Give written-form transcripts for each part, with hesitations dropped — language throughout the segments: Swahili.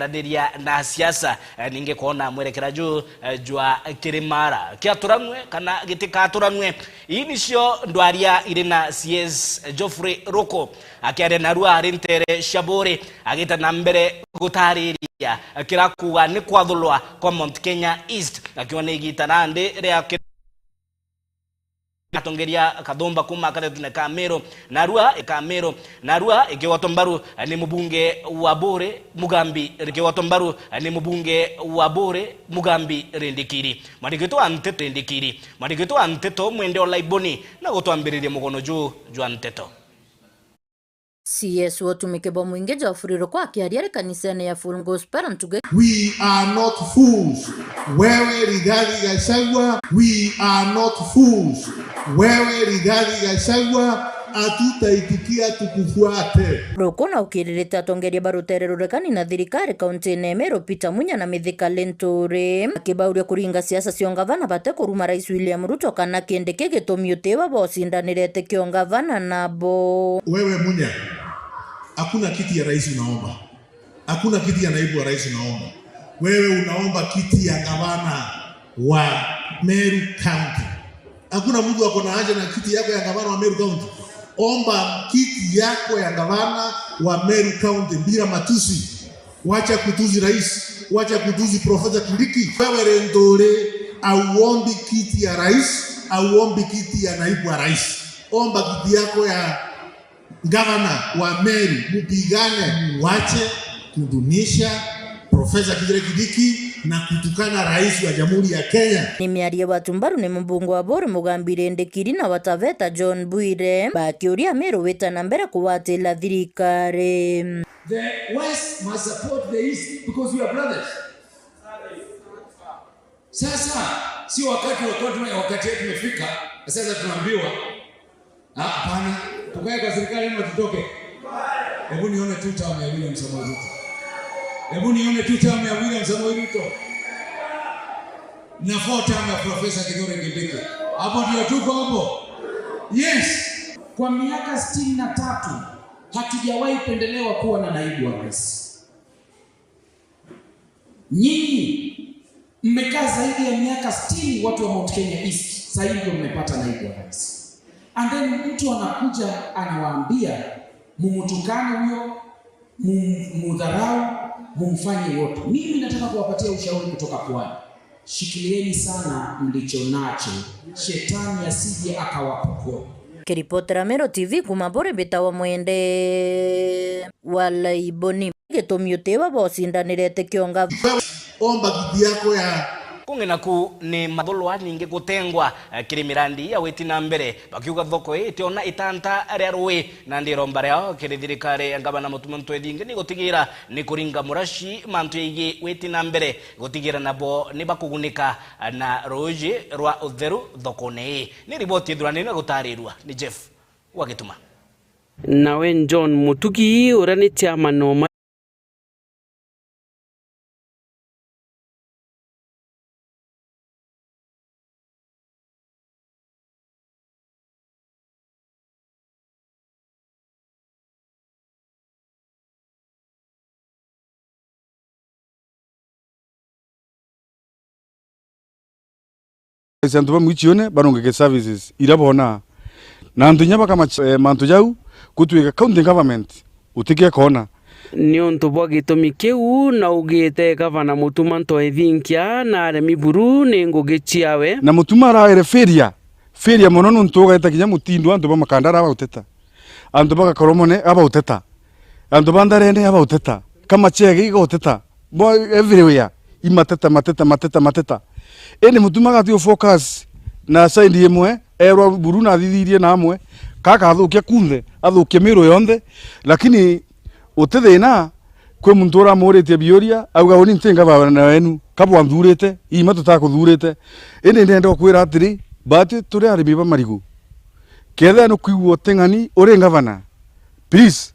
Radiria na siasa ninge kuona mwerekera juu jwa kirimara kiaturanwe kana gitikaturanwe. Ii nicio ndwaria iri na CS Geoffrey Ruku akiaria narua ari ntere Shaburi agita na mbere gutariria kirakuga ni kwathulwa kwa Mount Kenya East akiwa ni igita nandi ria atongeria Kathumba kuma katetune ka Meru narua ka Meru narua ikiwatwo mbaru ni mubunge wa Buri Mugambi ikiwatwo mbaru ni mubunge wa Buri Mugambi Rindikiri mwandikitwo wa Nteto Rindikiri mwandikitwo wa Nteto Mwende Olaiboni na gutwambiriria mugono juu jwa Nteto. CS watumike bo mwingi Geoffrey Ruku akiaria kanisani ya Full Gospel Ntuge. We are not fools. Wewe Rigathi Gachagua, we are not fools. Wewe Rigathi Gachagua, hatutaitikia tukufuate. Ruku na ukiririte atongeria barutere rurekani na thirikari kaunti-ini Meru Peter Munya na Mithika Linturi akibauria kuringa siasa cia ngavana bate kuruma Rais William Ruto kana kindi kigitumi utiwa bocindanirete kiongavana nabo. Wewe Munya, hakuna kiti ya rais unaomba, hakuna kiti ya naibu wa rais unaomba. Wewe unaomba kiti ya gavana wa Meru County. Hakuna mtu ako na haja na kiti yako ya gavana wa Meru County. Omba kiti yako ya gavana wa Meru County bila matusi. Wacha kutuzi rais, wacha kutuzi Profesa Kindiki. Wewe Linturi, auombi kiti ya rais, auombi kiti ya naibu wa rais. Omba kiti yako ya gavana wa Meru, mpigane, muache kudunisha Profesa Kithure Kindiki na kutukana rais wa Jamhuri ya Kenya. Ni miario watu mbaru ni mbunge wa Buri Mugambi Rindikiri na wataveta John Bwire bakiuria Meru wita na mbere kuwatila thirikari. The West must support the East because we are brothers. Sasa si wakati wakati wetu umefika, sasa tunaambiwa hapana, tukae kwa serikali ama tutoke. Hebu nione tu term ya William Samoei Ruto. Hebu nione tu term ya William Samoei Ruto na 4 term ya Profesa Kithure Kindiki. Hapo ndio tuko hapo. Yes. Kwa miaka 63 hatujawahi pendelewa kuwa na naibu wa rais. Nyinyi mmekaa zaidi ya miaka 60 watu wa Mount Kenya East, sasa hivi ndio mmepata naibu wa rais. And then mtu anakuja anawaambia mumutukane huyo, mudharau, mumfanye yote. Mimi nataka kuwapatia ushauri kutoka pwani. Shikilieni sana mlicho nacho, shetani asije akawapokoa. Kiripotera Meru TV kuma Buri bitawa Mwende Walaiboni gitumi utiwa bocindanirete kionga. Omba kiti yako ya kung'ina ku ni mathulwa ningi gutengwa kiri mirandi ya witi na mbere bakiuga thoko itiona itanta ria rui na ndiromba riao kiri thirikari ya ngavana Mutuma Ntwethingi ni gutigira ni kuringa murashi mantu igi witi na mbere gutigira nabo ni bakugunika na ruji rwa utheru thoko-ini. Ni riboti ithurani na gutarirwa ni Jeff Wagituma. Nawe John Mutugi uria ni chairman wa antu ba mwichione barongeke services irabona na antu nya bakama mantu jau gutwika county government utikie kona ni untu bwa gitumi kiu na ugite gavana Mutuma Ntwethinkia na aremi buru ni ngugi ciawe na Mutuma araere feria feria mono nuntu ugaita kinya mutindu antu ba makandara abauteta antu bagakoromone abauteta antu bandarene abauteta kama chege igoteta bo everywhere imateta mateta mateta mateta ene Mutuma gatio focus na side imwe erwa buru na thithirie na amwe kaka athukia kunthe athukia miru yonthe lakini utithina kwi muntu uramuritie biuria auga uni ntinga baba na wenu kabwa nthurite ima tutakuthurite indi ndenda kwira atiri bati turi arimi ba marigu ketha no kuigua ting'ani uri ngavana please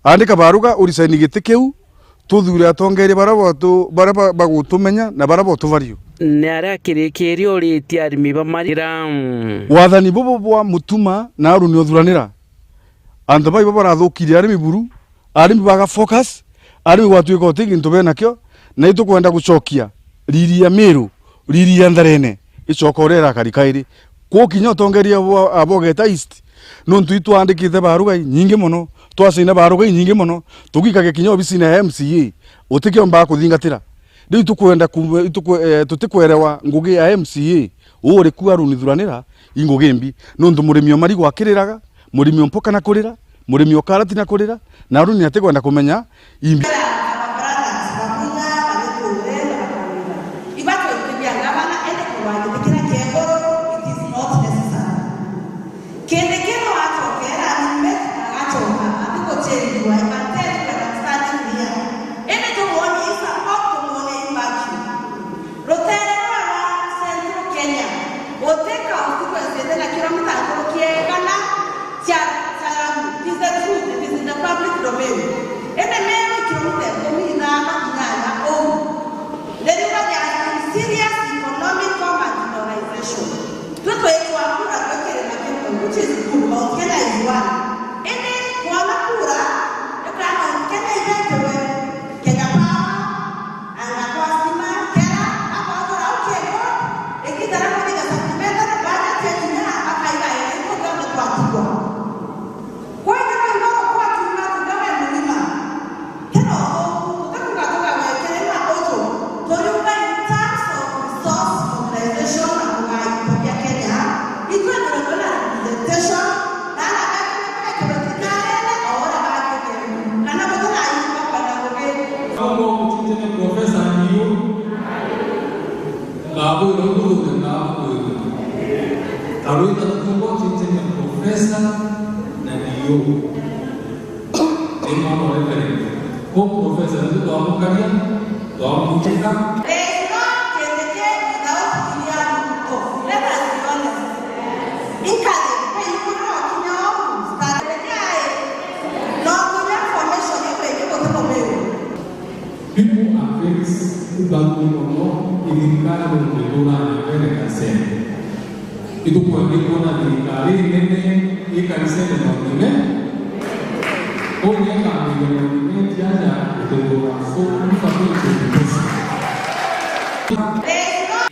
andika baruga urisaini giti kiu tuthure atongeria baria bagutumenya na baria botuvario ni aria kirikiria uritie arimi ba marira wathani bubu bwa Mutuma na aru ni uthuranira andu bai barathukirie arimi buru arimi baga focus Ari gwatuika uti gintu benakio na itukwenda gucokia riri ya Meru, riri ya Ntharene icoka uria irakari kairi kukinya utongeria abogeta East nontu itwandikite baruga nyingi muno, twacaina baruga nyingi muno, tugikage kinya obicine ya MCA utikio mbaa kuthingatira. Riu tukwenda tutikwerewa ngugi ya MCA uri ku arunithuranira ingugi mbi nontu murimi o marigo akiriraga, murimi o mpoka na kurira, murimi o karati na kurira, na aruni atikwenda kumenya imbi.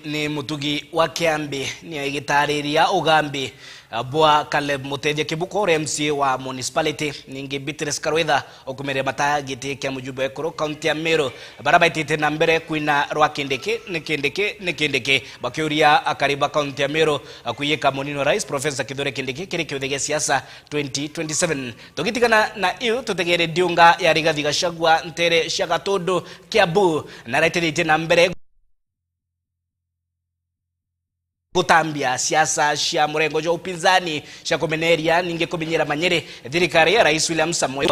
Ni mutugi wa Kiambi ni agitariria ugambi bwa Caleb Muteje Kibuko MC wa municipality ningi Beatrice Karwetha okumere mata giti kia mujumbe ekuru county ya Meru barabaitite na mbere kwina rwa Kindiki ni Kindiki ni Kindiki bakiuria akariba county ya Meru kuyeka munino rais Professor Kithure Kindiki kiri kiuthege siasa 2027 tugitigana na iu tutegere diunga ya Rigathi Gachagua ntere cia Gatundu Kiambu na raitithite na mbere gutambia siasa cia murengo jwa upinzani cia kumeneria ninge kumenyera manyere thirikari ya Rais William Samoei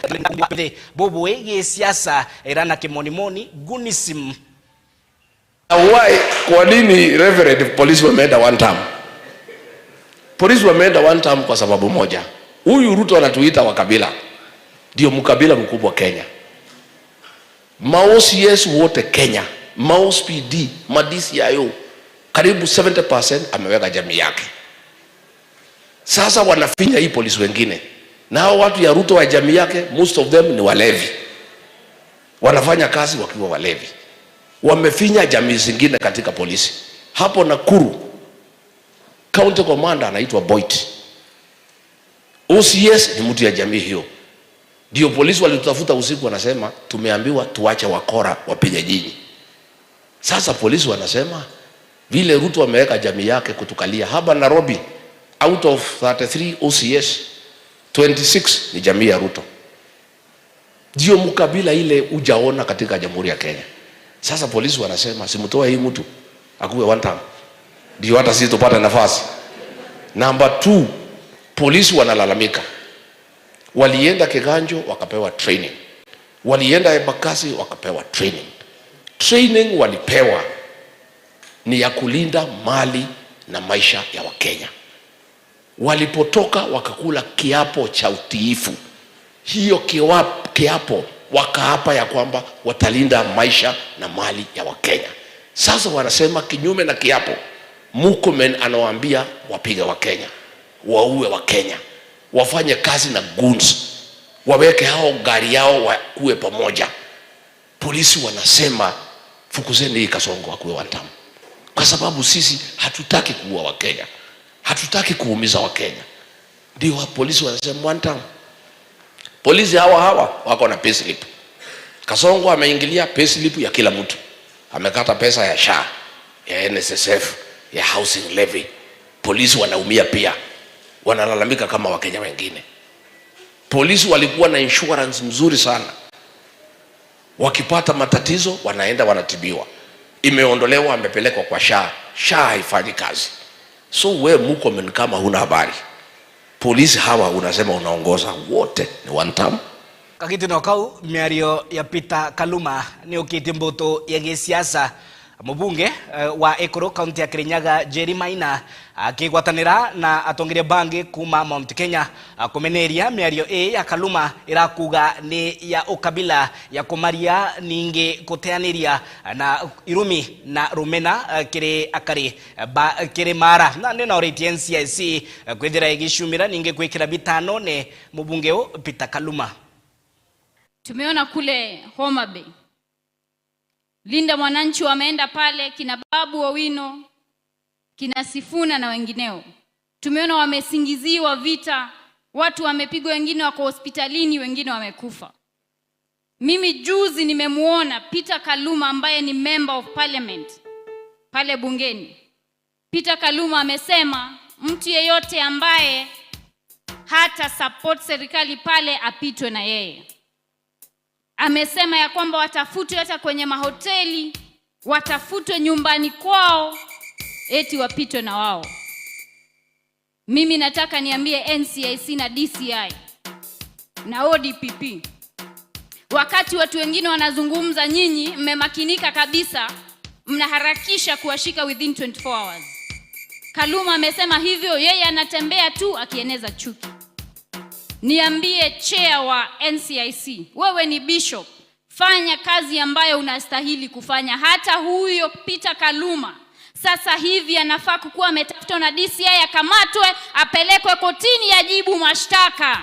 bubu wigi siasa irana kimonimoni gunisim. Why, kwa nini Reverend police wameenda one term? Polisi wameenda one term kwa sababu moja. Huyu Ruto anatuita wa kabila. Ndio mkabila mkubwa Kenya. Maos yes wote Kenya, Maos PD, Madisi yayo karibu 70% ameweka jamii yake. Sasa wanafinya hii polisi wengine. Na hao watu ya Ruto wa jamii yake, most of them ni walevi. Wanafanya kazi wakiwa walevi. Wamefinya jamii zingine katika polisi. Hapo Nakuru, county commander anaitwa Boyd. OCS ni mtu ya jamii hiyo. Ndio polisi walitutafuta usiku wanasema tumeambiwa tuache wakora wapige nyinyi. Sasa polisi wanasema vile Ruto ameweka jamii yake kutukalia hapa Nairobi, out of 33 OCS 26 ni jamii ya Ruto. Ndio mkabila ile ujaona katika Jamhuri ya Kenya. Sasa polisi wanasema simtoe hii mtu akuwe one time, ndio hata sisi tupate nafasi. Number 2, polisi wanalalamika. Walienda Kiganjo wakapewa training. Walienda Embakasi wakapewa training. Training walipewa ni ya kulinda mali na maisha ya Wakenya. Walipotoka wakakula kiapo cha utiifu. Hiyo kiapo wakaapa ya kwamba watalinda maisha na mali ya Wakenya. Sasa wanasema kinyume na kiapo, Murkomen anawaambia wapige Wakenya, waue Wakenya, wafanye kazi na goons, waweke hao gari yao wakuwe pamoja. Polisi wanasema fukuzeni hii Kasongo akuwe one term, kwa sababu sisi hatutaki kuua Wakenya, hatutaki kuumiza Wakenya. Ndio polisi wanasema one term. Polisi hawa hawa wako na payslip. Kasongo ameingilia payslip ya kila mtu, amekata pesa ya SHA, ya NSSF, ya housing levy. Polisi wanaumia pia, wanalalamika kama Wakenya wengine. Polisi walikuwa na insurance mzuri sana, wakipata matatizo wanaenda wanatibiwa. Imeondolewa, amepelekwa kwa SHA. SHA haifanyi kazi. So we Murkomen, kama huna habari, polisi hawa unasema unaongoza wote ni one term. Kagitino kau miario ya Peter Kaluma ni ukite mbutu ya gisiasa. Mubunge wa Ikuru, kaunti ya Kirinyaga, Jerry Maina akigwatanira na atongoria bangi kuma Mount Kenya kumeneria miario ii ya Kaluma irakuga ni ya ukabila, ya kumaria ningi kuteaniria na irumi na rumena kiri akari ba kiri mara na nĩ noritie NCIC kwithira igicumira ningi gwikira bitano ni mubunge Peter Kaluma. Tumeona kule Homa Bay, Linda Mwananchi wameenda pale, kina Babu Owino, kina Sifuna na wengineo. Tumeona wamesingiziwa vita, watu wamepigwa, wengine wako hospitalini, wengine wamekufa. Mimi juzi nimemuona Peter Kaluma ambaye ni member of parliament pale bungeni. Peter Kaluma amesema mtu yeyote ambaye hata support serikali pale apitwe na yeye. Amesema ya kwamba watafutwe hata kwenye mahoteli, watafutwe nyumbani kwao, eti wapitwe na wao. Mimi nataka niambie NCIC na DCI na ODPP, wakati watu wengine wanazungumza, nyinyi mmemakinika kabisa, mnaharakisha kuwashika within 24 hours. Kaluma amesema hivyo, yeye anatembea tu akieneza chuki. Niambie chair wa NCIC, wewe ni bishop, fanya kazi ambayo unastahili kufanya. Hata huyo Peter Kaluma sasa hivi anafaa kukuwa ametafutwa na DCI, akamatwe, apelekwe kotini, ajibu mashtaka.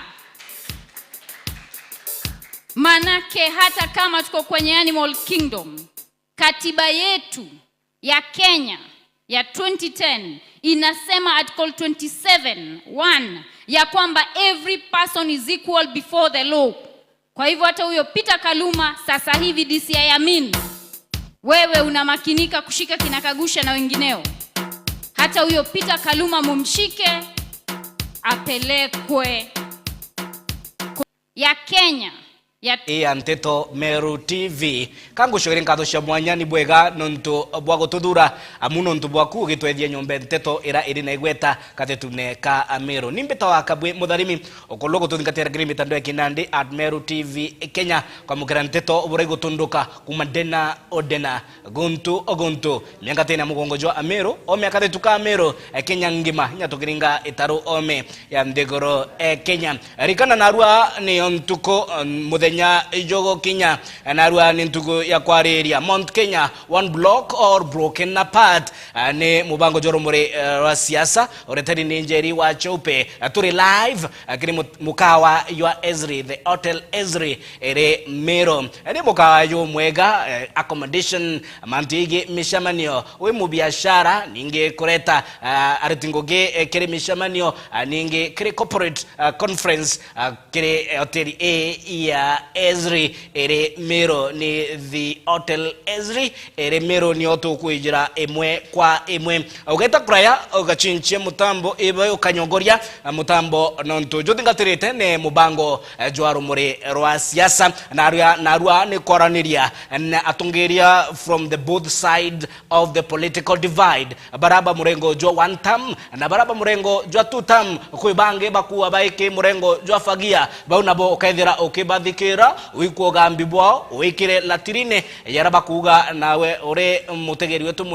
Manake hata kama tuko kwenye animal kingdom, katiba yetu ya Kenya ya 2010 inasema, article 27(1), ya kwamba every person is equal before the law. Kwa hivyo hata huyo Peter Kaluma sasa hivi, DCI Amin, wewe unamakinika kushika kina Kagusha na wengineo. Hata huyo Peter Kaluma mumshike, apelekwe ya Kenya ya Iya Nteto Meru TV, kangucogeria nkatho cia mwanya ni bwega nontu bwa gututhura amu nontu bwaku ugitwethia nyumba nteto ira iri na igweta katetune ka Meru. Ni mbita wa Kabwe Mutharimi ukorwo gututhingatira kiri mitandao ya kinandi @MeruTV Kenya kwamukira nteto burai gutunduka kuma dena odena guntu oguntu miaka tena mugongo jwa Ameru o miaka tetu ka Meru Kenya ngima inya tukiringa itaru ome ya nthiguru Kenya rikana narua ni ntuko muthenya jogo kinya narua ni ntuko ya kwariria Mount Kenya, one block or broken apart. Ni mubango joro muri wa siasa ureteri ni Njeri wa Chaupe. Turi live kiri mukawa ya Ezri, the Hotel Ezri ere Meru. Ni mukawa yo mwega, accommodation mantigi mishamanio wi mubiashara ningi kureta aritingoge kiri mishamanio ningi kiri corporate conference kiri hoteli A ya Ezri ere Meru. Ni the Hotel Ezri ere Meru ni otukwijira imwe kwa imwe ugeta kuraya ugachinchia mutambo ibe ukanyongoria mutambo nontu juthingatirite ni mubango jwa rumuri rwa siasa narua narua ni kwaraniria na atungiria from the both side of the political divide, baraba murengo jwa one term na baraba murengo jwa two term. Kwi bangi bakuwa baiki murengo jwa fagia bau nabo ukethira ukibathikira wikuoga mbibwao wikire latirine yara bakuga nawe uri mutegeri wetu.